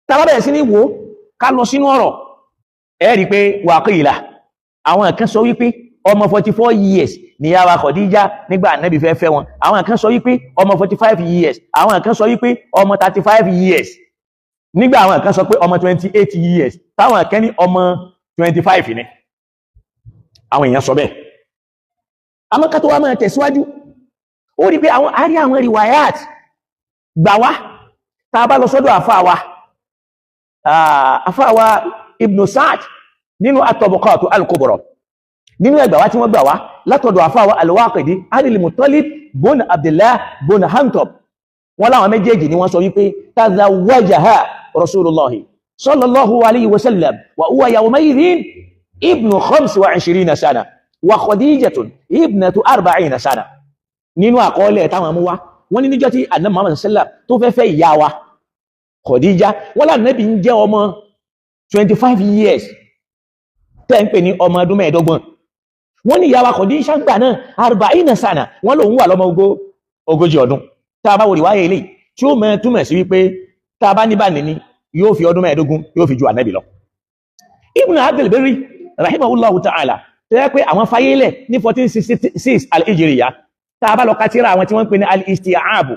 Tá bá bẹ̀rẹ̀ sí ní wo, ká lọ sínú ọ̀rọ̀, ẹ rí pé wàkìlà, àwọn kan sọ wípé ọmọ 44 years ní ìyá wa Khadija nígbà ànábì fẹ́ fẹ́ wọn. Àwọn kan sọ wípé ọmọ 45 years, àwọn kan sọ wípé ọmọ 35 years, nígbà àwọn kan sọ pé ọmọ 28 years, táwọn kan ní ọmọ 25 ni. Àwọn èèyàn sọ bẹ́ẹ̀. Àmọ́ ká tó wá máa tẹ̀síwájú, ó rí pé àwọn àrí àwọn riwayat gbà wá. Tá a bá lọ sọ́dọ̀ àfáà wa Ibn Sa'd nínú at-Tabaqatu al-Kubra, nínú ẹgbà wá tí wọ́n gbà wá látọ̀dọ̀ àfáà wa al-Waqidi anil Muttalib bun Abdullah bun Hantab, wọ́n láwọn méjèèjì ni wọ́n sọ wípé tazawwajaha Rasulullahi sallallahu alayhi wa sallam wa huwa yawmaidhin ibnu 25 sana wa Khadijatun ibnatu 40 sana. Nínú àkọọ́lẹ̀ táwọn mú wá, wọ́n ní níjọ́ tí Ànábì Muhammad sallam tó fẹ́ fẹ́ ìyá wa Khadija, wọ́n lánàbí ń jẹ́ ọmọ 25 years, tẹ́ ń pè ní ọmọ ọdún 25. Wọ́n ní ìyá wa Khadija gbà náà 40 sana, wọ́n lòun wà lọ́mọ 40 ọdún. Tá a bá wo ìwáyé ilé tí ó mẹ́ túmọ̀ sí wípé tá a bá ní bá nìní, yóò fi ọdún 15 yóò fi ju Ànábì lọ. Ibn Abdul Barri rahimahullahu ta'ala, tó yẹ pé àwọn fayélẹ̀ ní 1466 al-Hijriya, tá a bá lọ kátírà àwọn tí wọ́n ń pè ní al-Isti'ab,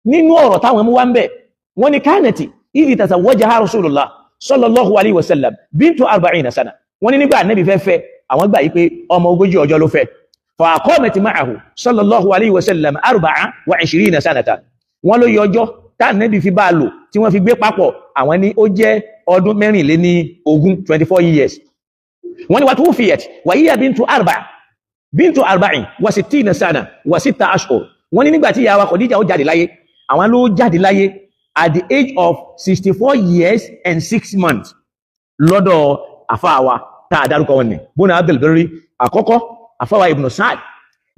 nínú ọ̀rọ̀ táwọn mú wá ń bẹ̀, wọ́n ní kanati idh tazawwajaha Rasulullah sallallahu alayhi wa sallam bintu 40 sana. Wọ́n ní nígbà Ànábì fẹ́ fẹ́, àwọn gbà yí pé ọmọ 40 ọjọ́ ló fẹ́. Fa aqamat ma'ahu sallallahu alayhi wa sallam 24 sanata. Wọ́n ló yọ ọjọ́ tá Ànábì fi bá a lò, tí wọ́n fi gbé papọ̀, àwọn ní ó jẹ́ ọdún 24, 24 years. Wọ́n ní wa tuwufiyat wa hiya bintu 64 sana wa sitta ashhur. Wọ́n ní nígbà tí ìyá wa Khadija ó jáde láyé, àwọn ló jáde láyé at the age of 64 years and 6 months, lọ́dọ̀ àfáàwa tá a dárúkọ wọn ni bónà Abdul Barri àkọ́kọ́, àfáàwa Ibn Sa'd.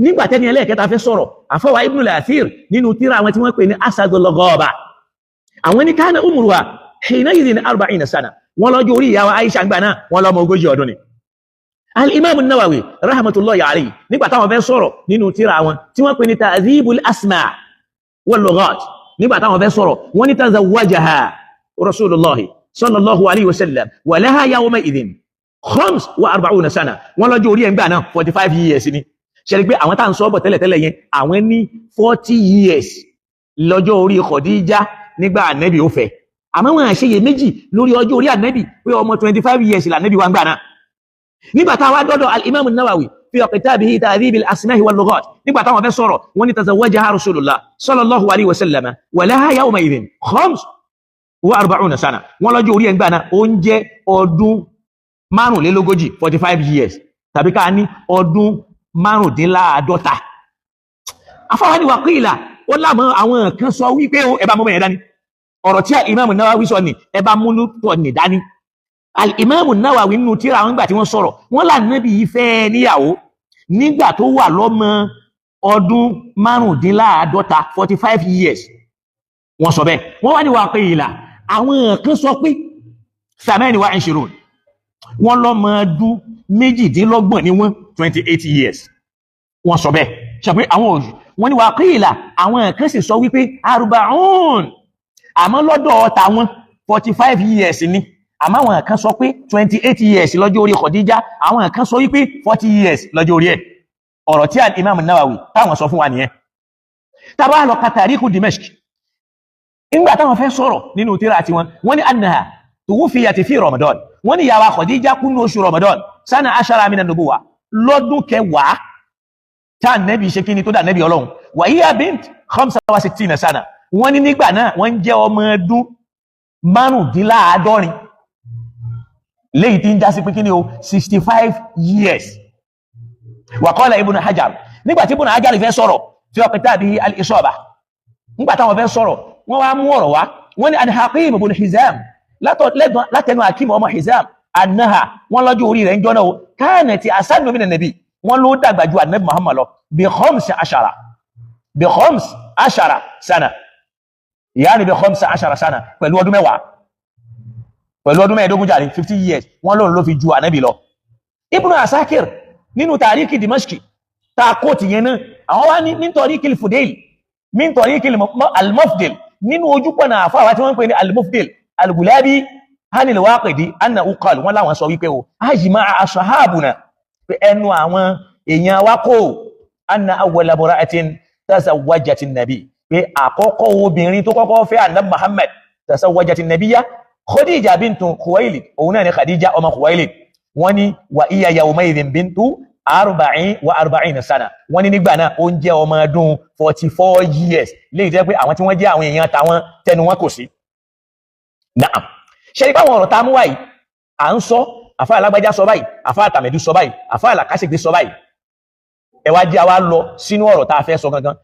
Nígbà tẹ́ni ẹlẹ́ẹ̀kẹta fẹ́ sọ̀rọ̀, àfáàwa Ibn al-Athir nínú tírà àwọn tí wọ́n pè ní Asadul Ghaba, àwọn ní kana umruha hinayidhin 40 sana. Wọ́n lọ́jọ́ orí ìyá wa Aisha gbà náà, wọ́n lọ́mọ 40 ọdún ni. Al-Imam an-Nawawi rahmatullahi alayhi, nígbà táwọn fẹ́ sọ̀rọ̀ nínú tírà wọn tí wọ́n pè ní Ta'dhibul Asma' wal Lughat, nígbà táwọn fẹ́ sọ̀rọ̀, wọ́n ní tazawwajaha Rasulullahi sallallahu alayhi wa sallam wa laha yawma idhin 45 sana. Wọ́n lọ́jọ́ orí ẹ̀ ń gbà náà 45 years ni. Ṣe rí pé àwọn tá à ń sọ bọ̀ tẹ́lẹ̀tẹ́lẹ̀ yẹn, àwọn ní 40 years lọ́jọ́ orí Khadija nígbà ànẹ́bì ó fẹ́. Àmọ́ wọn àṣeyẹ méjì lórí ọjọ́ orí ànẹ́bì pé ọmọ 25 years lànẹ́bì wa ń gbà náà. Nígbà táwa dọ́dọ̀ al-Imam an-Nawawi fi kitabihi Ta'dhib al-Asma' wal Lughat, nígbà táwọn fẹ́ sọ̀rọ̀, wọ́n ní tazawwajaha Rasulullah sallallahu alayhi wa sallam wa laha yawma idhin 45 sana. Wọ́n lọ́jọ́ orí ẹ̀ ń gbà náà, ó ń jẹ́ ọdún 45, 45 years, tàbí ká ní ọdún 55. Afáwọn ni wàkìlà, ó lámọ́ àwọn kan sọ wípé ẹ bá mú bẹ̀yẹn dání. Ọ̀rọ̀ tí Imam Nawawi sọ ni ẹ bá múnú tọ̀ ní dání. Al-Imam Nawawi nínú tíra àwọn ìgbà tí wọ́n sọ̀rọ̀, wọ́n là Nábì yìí fẹ́ níyàwó nígbà tó wà lọ́mọ ọdún 55, 45 years. Wọ́n sọ bẹ́ẹ̀. Wọ́n wá ní wàkìlà, àwọn kan sọ pé 28, wọ́n lọ́mọ ọdún 28 ni wọ́n, 28 years. Wọ́n sọ bẹ́ẹ̀. Ṣe pé àwọn òjò wọ́n ní wàkìlà, àwọn kan sì sọ wípé 40, àmọ́ lọ́dọ̀ tàwọn 45 years ni. Àmọ́ àwọn kan sọ pé 28 years lọ́jọ́ orí Khadija, àwọn kan sọ wípé 40 years lọ́jọ́ orí ẹ̀. Ọ̀rọ̀ tí Imam Nawawi táwọn sọ fún wa nìyẹn. Tá bá lọ ka Tarihu Dimashq, nígbà táwọn fẹ́ sọ̀rọ̀ nínú tírà tiwọn, wọ́n ní annaha tuwufiyat fi Ramadan. Wọ́n ní ìyá wa Khadija kú ní oṣù Ramadan sana ashara mina nubuwa, lọ́dún 10 tá nẹ́bí ṣe kíni tó dà nẹ́bí Ọlọ́run. Wa hiya bint 65 sana. Wọ́n ní nígbà náà wọ́n ń jẹ́ ọmọ ọdún 75, léyìí tí ń já sí pé kíni o, 65 years. Wa qala Ibn Hajar, nígbà tí Ibn Hajar fẹ́ sọ̀rọ̀ fi kitabihi al-Isaba, nígbà táwọn fẹ́ sọ̀rọ̀, wọ́n wá mú ọ̀rọ̀ wá. Wọ́n ní an Hakim ibn Hizam, látẹnu Hakim ọmọ Hizam, annaha, wọ́n lọ́jọ́ orí rẹ̀ ń jọ́nà o, kanat asannu minan nabi, wọ́n ló dàgbà ju anabi Muhammad lọ bi khams ashara sana, yaani bi 15 sana, pẹ̀lú ọdún 10, pẹ̀lú ọdún 15 jàre, 50 years, wọ́n lóun ló fi ju anabi lọ. Ibn Asakir nínú Tàríkì Dimashqi tá a kó tìyẹn náà, àwọn wá ní nítorí kìlì Fudail, nítorí kìlì al-Mufdil, nínú ojúpọ̀nà àfáwà tí wọ́n ń pè ní al-Mufdil. Al-Gulabi anil Waqidi annahu qala, wọ́n láwọn sọ wípé o ajma ashabuna, pé ẹnu àwọn èèyàn wa kò, anna awwala imra'atin tazawwajat an-nabi, pé àkọ́kọ́ obìnrin tó kọ́kọ́ fẹ́ ànábì Muhammad, tazawwajat an-nabiyya Khadija bintu Khuwailid, òun náà ni Khadija ọmọ Khuwailid. Wọ́n ní wa iya yawmaidhin bintu 44 sana, wọ́n ní nígbà náà ó ń jẹ́ ọmọ ọdún 44 years, léyìí jẹ́ pé àwọn tí wọ́n jẹ́ àwọn èèyàn tàwọn tẹnu wọn kò sí. Naam, ṣe ní báwọn ọ̀rọ̀ tá a mú wáyìí à ń sọ, àfa alágbájá sọ báyìí, àfa àtàmẹ̀dú sọ báyìí, àfa àlàkásìgbè sọ báyìí, ẹ wá jẹ́ àwa lọ sínú ọ̀rọ̀ tá a fẹ́ sọ gangan.